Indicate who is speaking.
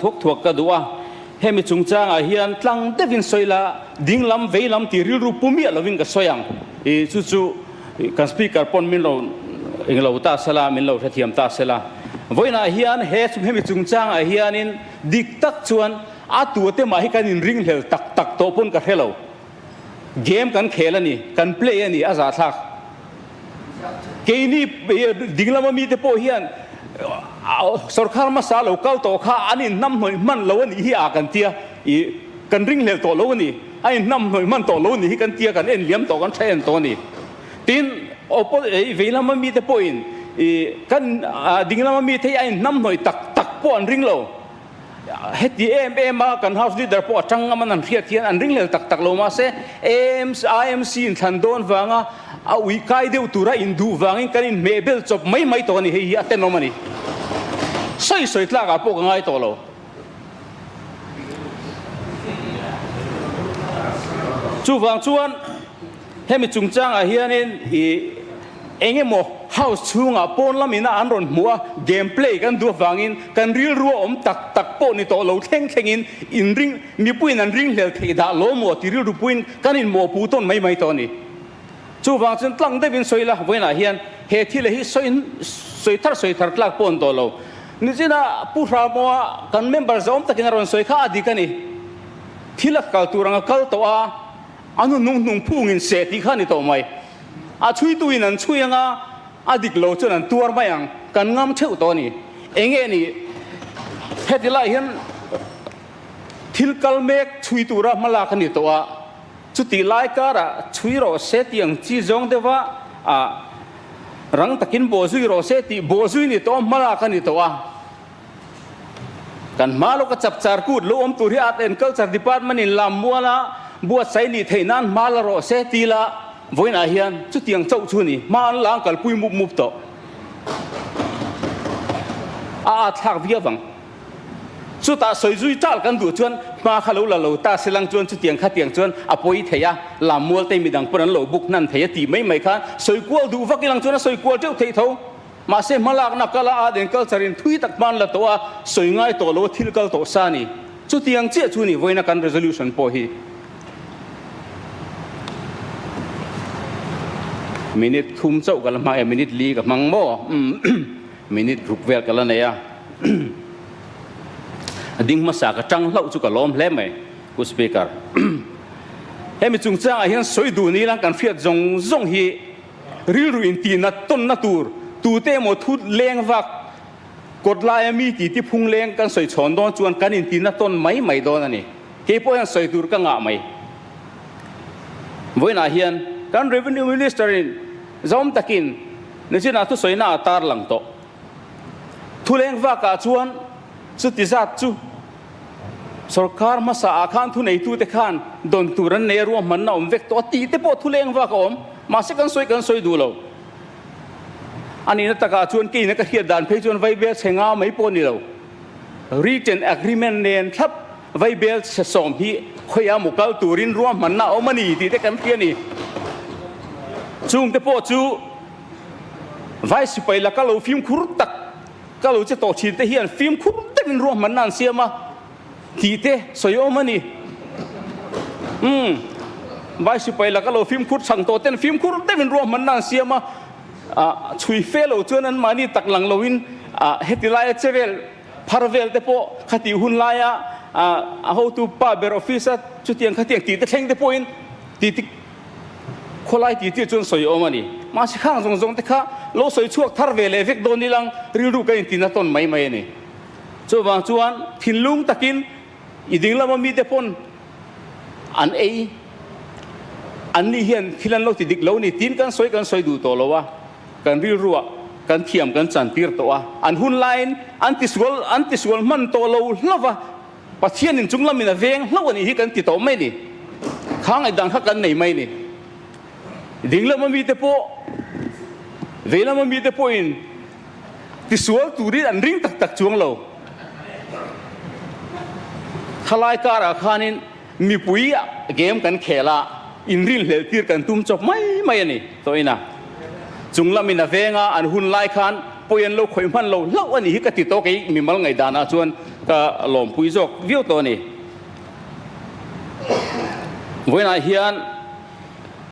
Speaker 1: Thuak thuak ka duh a, hemi chungchangah hian tlang deuhin sawi la, ding lam vei lam tih rilru pu miah lovin ka sawi ang. I chu chu kan speaker pawn min lo englo ta sela, min lo hrethiam ta sela. Vawiinah hian he hemi chungchangah hianin dik tak chuan a tuate mah hi kan inringhlel tak tak tawh pawn ka hre lo. Game kan khel a ni, kan play a ni, a zahthlak. Keini dinglama mite pawh hian sorkar hmasa lo kal tawh kha an inhnamhnawih hman lo a nih hi a kan tia, i kan ringhlel tawh lo a ni, a inhnamhnawih hman tawh lo a nih hi kan tia, kan en liam tawh, kan tha en tawh a ni. Tin, veilama mite pawhin i kan dinglama mite hi a inhnamhnawih tak tak pawh an ring lo. Heti em em a kan House Leader pawh a tang ngam an han hriat hian an ringhlel tak tak lo mahse AMC IMC inthlan dawn vanga a ui kai deuh tura induh vangin kan inhmeh bel chawp mai mai tawh a ni, hei hi a tenawm a ni. Sawi sawi tlakah pawh ka ngai tawh lo. Chuvang chuan hemi chungchangah hianin i Eng emaw house chhungah pawn lam ina an rawn hmuh a, game play kan duh avangin kan rilru a awm tak tak pawh ni tawh lo thleng thlengin inring mipuiin an ringhlel theih dah lo maw ti rilru puiin kan inmawhpuh tawn mai mai tawh a ni. Chuvang chuan tlang deuhin sawi ila vawiinah hian he thil hi sawi sawi thar sawi thar tlak pawh an tawh lo. Nichina Pu Hramoa kan member zahawm takin a rawn sawi kha a dik a ni. Thil a kal tur anga kal tawh a, a hnuhnung hnung phungin seh tih kha a ni tawh mai. A chhuituin an chhui anga a dik lo chuan an tuar mai ang, kan ngam theuh tawh a ni. Enge ni heti lai hian thil kal mek chhui tura hmalak a ni tawh a, chutih lai karah chhui rawh se tih ang chi zawng deuha a rang takin bawhzui rawh se tih bawhzui ni tawh a hmalak a ni tawh a. Kan hma lawka chapchar kut lo awm tur hi Art and Culture Department in lam muala buatsaih nih theih nan hma la rawh se ti la vawiinah hian chutiang chauh chu ni hma an la an kalpui mup mup tawh. A at thlak viau vang. Chutah sawi zui tal kan duh chuan hma kha lo la lo ta se lang chuan chutiang khatiang chuan a pawi thei a, lam mual te midang pawn an lo buk hnan thei a tih mai mai khan sawi kual duh vak ilang chuan a sawi kual teuh theih tho. Mahse hmalakna kal a Art and Culture in thui tak hman la tawh a, sawi ngai tawh lo a thil kal tawh sa a ni. Chutiang chiah chu ni vawiina kan resolution pawh hi. Minute thum chauh ka la hmang e, minute li ka hmang maw? Minute ruk vel ka la nei a. A ding hmasa ka tang hlauh chu ka lawm hle mai, Pu Speaker. Hemi chungchangah hian sawi duh ni lang kan hriat zawng zawng hi Rilru intihna tawnna tur tute emaw thu leng vak kawt laia mi ti ti phung leng kan sawi chhawn dawn chuan kan intihna tawn mai mai dawn a ni. Kei pawh hian sawi tur ka ngah mai. Vawiinah hian kan Revenue Minister in zawm takin nichinah thusawina a tarlang tawh. Thu leng vakah chuan chuti zat chu Sorkar hmasa ah khan thuneitute khan dawn tur an nei a, ruahmanna awm vek tawh a tih te pawh thu leng vak a awm. Mahse kan sawi kan sawi duh lo. A nihna takah chuan keina ka hriat dan phei chuan Vaibel chhe nga mai pawh a ni lo. Written agreement nen thlap Vaibel chhe sawm hi khawiah maw kal turin ruahmanna a awm a ni tih te kan hria a ni. Chungte pawh chu Vai sipai laka lo fimkhur tak Ka lo che tawh thin te hian fimkhur deuhin ruahmanna an siam a tih te sawi awm a ni. Umm, vai sipai laka lo fimkhur chhang tawh ten fimkhur deuhin ruahmanna an siam a, ah chhui fe lo chuan an mahni tak lang loin ah heti laia che vel phar vel te pawh khatih hun laia ah a hotu pa ber office a chutiang khatiang tih te thleng te pawhin tih te Khawlai ti tir chuan sawi awm a ni. Mahse khang zawng zawng te kha lo sawi chhuak thar ve leh vek dawn ilang rilru ka intina tawn mai mai a ni. Chuvang chuan thinlung takin i ding lama mite pawn an ei an ni hian thil an lo ti dik lo ni tiin kan sawi kan sawi duh tawh lo a, kan rilruah kan thiam kan chan tir tawh a, an hun laiin an tisual an tisual hman tawh lo hlauh a. Pathianin chung lamin a veng hlauh a nih hi kan ti tawh mai ni. Kha ngaihdan kha kan nei mai ni. Ding lama mite pawh, vei lama mite pawhin tisual turin an ring tak tak chuang lo. Thalai karah khanin mipui game kan khel a, inrinhlelh tir kan tum chawp mai mai a ni tawhin a. Chung lamin a veng a, an hun lai khan pawi an lo khawih hman lo hlauh a nih hi ka ti tawh kei mimal ngaihdanah chuan. Ka lawmpui zawk viau tawh a ni. Vawiinah hian.